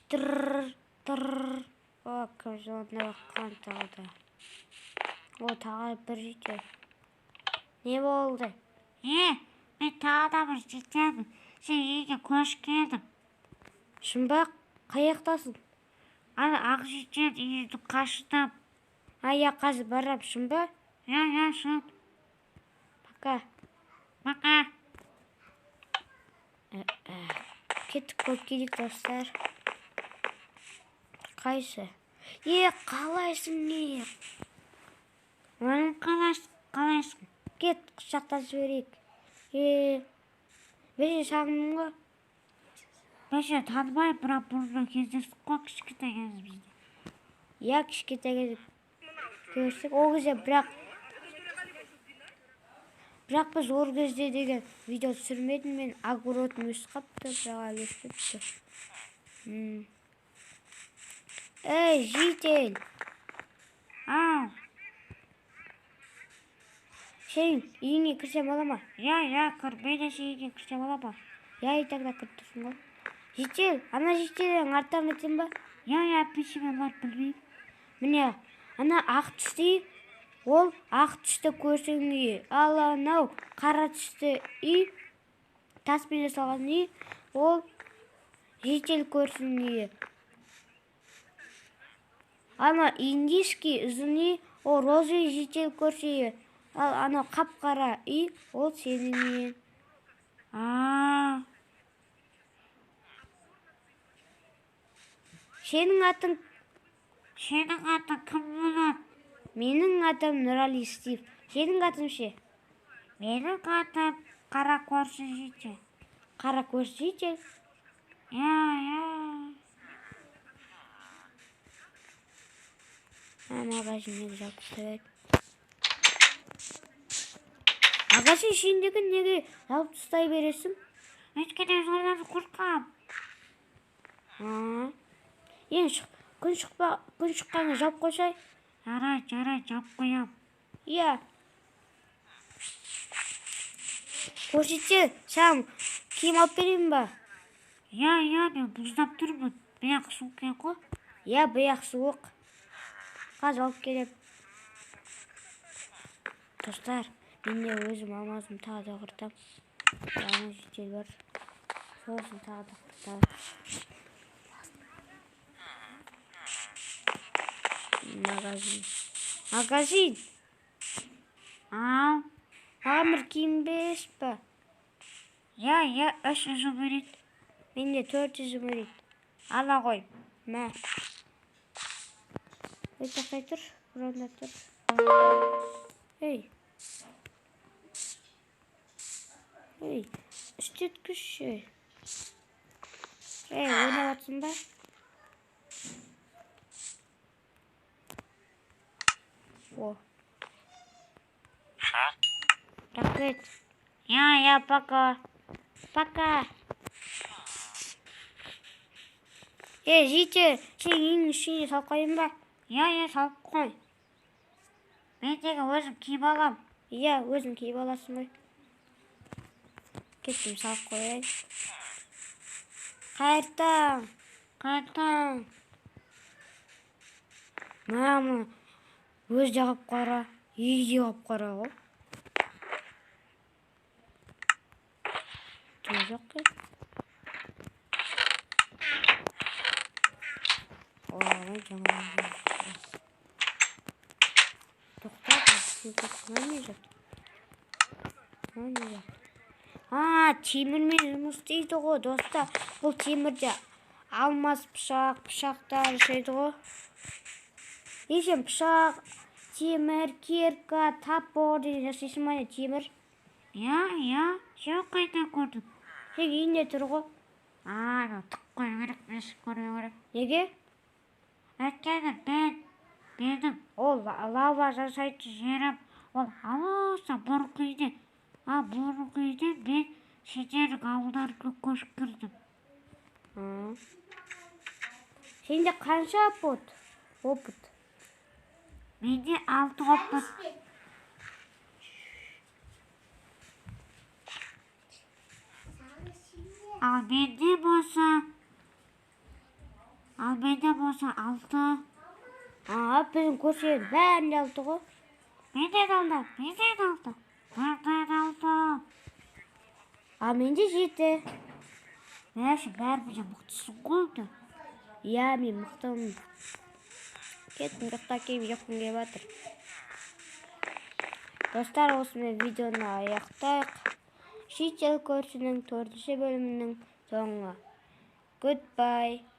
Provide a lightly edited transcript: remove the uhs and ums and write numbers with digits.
Тыр тыр. О, кім звондап жатқан тағы да? О, тағы бір житель. Не болды? Е, мен тағы да бір жительмін. Сен үйге көшіп келдім. Шын ба? Қай жақтасың? Ана ақ житель үйдің қасында. А, иә, қазір барам, шын ба? Иә, иә, шын. Пока. Пока. Кеттік, көріп келейік, достар. Қайсы? Е, қалайсың, не? Өзің қалайсың, қалайсың? Кет, құшақтасып жіберейік. Е, мен сені сағындым ғой. Мен сені танымаймын, бірақ бұрыннан кездестік қой кішкентай кезімізде. Иә, кішкентай кезде көрістік. Ол кезде бірақ біз ол кезде деген видео түсірмедім мен, огородым өсіп қапты, бірақ әлі өспепті. Ей, житель. Ау. Сенің үйіңе кірсем бола ма? Иә, иә, кір. Мен де сенің үйіңе кірсем бола ма? Иә, и тогда кіріп тұрсың ғой. Житель, ана жительдің арттан өтсем ба? Иә, иә, пешеме барып білмеймін. Міне, ана ақ түсті үй, ол ақ түсті көрсең үй. Ал анау қара түсті үй, таспен жасалған үй, ол житель көрсін үйі. Ана индийский ұзын үй, ол розовый житель көрсін үйі. Ал анау қап-қара үй, ол сенің үйің. А. Сенің атың? Сенің атың кім болады? Менің атым Нұрали Стив. Сенің атың ше? Менің атым Қара көрші житель. Қара көрші житель? Иә, иә. А, магазин неге жауып тастай берді? Магазин ішіндегі неге жауып тастай бересің? Өйткені олардан қорқамын. А. Енді күн шықпа, күн шыққанда жауып қойсай. Жарайды, жарайды, жауып қоямын. Иә. Көрсетсе, саған киім алып берейін ба? Иә, иә, мен мұздап тұрмын. Бұяқ суық екен ғой. Иә, бұяқ суық. Қазір алып келем. Достар, мен де өзім алмазым тағы да құртам. Ана житель бар. Сосын тағы да құртам. Магазин. Магазин. Ау. Маған бір киім бересіз ба? Иә, иә, үш изумрудит. Менде 4 изумрудит. Ала ғой. Мә. Ей, тоқтай тұр, орнында тұр. Ей. Ей, істеткізші. Ей, ойнап жатсың ба? О. Рахмет. Иә, иә, пока. Пока. Ей, житель, сен үйіңнің ішіне салып қояйын ба? Иә, иә, салып қой. Мен тегі өзім киіп алам. Иә, өзің киіп аласың ғой. Кеттім, салып қояйын. Қайырлы таң. Қайырлы таң. Мама, өзі де қап-қара, үйі де қап-қара ғой. Түк жоқ қой. Ой, жаңа. Тоқта, мына не жатыр? Мына не жатыр? А, темірмен жұмыс істейді ғой, достар. Бұл темірде алмас пышақ, пышақтар жасайды ғой. Е, сен пышақ, темір, кирка, топор деген жасайсың ба, не, темір? Иә, иә, сен қайдан көрдің? Сен үйінде тұр ғой. А, анау түк қою керек, есік көрмеу керек. Неге? Өйткені менің ол лава жасайтын жерім, ол алыста бұрынғы үйде. Ал бұрынғы үйде мен сендердің ауылдарыңа көшіп кірдім. Сенде қанша опыт? Опыт? Менде 6 опыт. Ал менде болса Ал менде болса алты. А, біздің көршілердің бәрінде алты ғой. Менде де алты, менде де алты. Менде де алты. А менде жеті. Бәрі, бәрімізден мықтысың ғой енді. Иә, мен мықтымын. Кеттім, ұйықтап келіп, ұйқым келіп жатыр. Достар, осымен видеоны аяқтайық. Житель көршінің төртінші бөлімінің соңы. Goodbye.